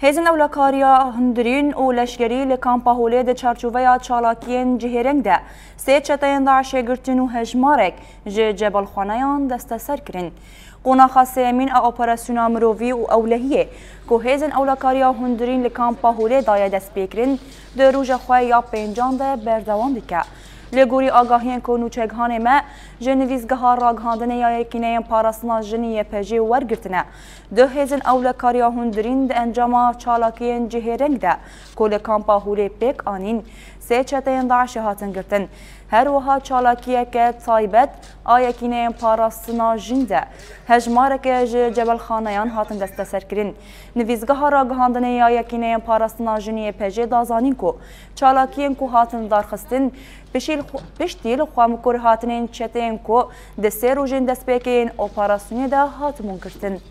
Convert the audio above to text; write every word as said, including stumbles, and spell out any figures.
Hêzên ewlekariya hundirîn û leşkerî li Kampa Holê di çarçoveya çalakiyên cihêreng de sê çeteyên DAIŞê girtin û hejmarek ji cebalxaneyan desteser kirin. Qonaxa sêyemîn a operasyona mirovî û ewlehiyê ku hêzên ewlekariya hundirîn li Kampa Holê daye destpêkirin, di roja xwe ya pêncan de berdewam dike. Li gorî agahiyên ku nûçegihanê me ji nivîsgeha ragihandinê ya Yekîneyên Parastina Jinî Y P J wergirtine, du hêzên ewlekariya hundirîn di encama çalakiyên cihêreng de ku li Kampa Holê pêk anîn, sê çeteyên DAIŞê hatin girtin. Her wiha çalakiyeke taybet a Yekîneyên Parastina Jin de hejmareke ji cebalxaneyan hatin desteserkirin. Nivîsgeha ragihandinê ya Yekîneyên Parastina Jinî Y P J da zanîn ku çalakiyên ku hatin darxistin, pişîl-, piştî li xwe mikur hatinên çeteyên ku di sê rojên destpêkê yên operasyonê de hatibûn girtin.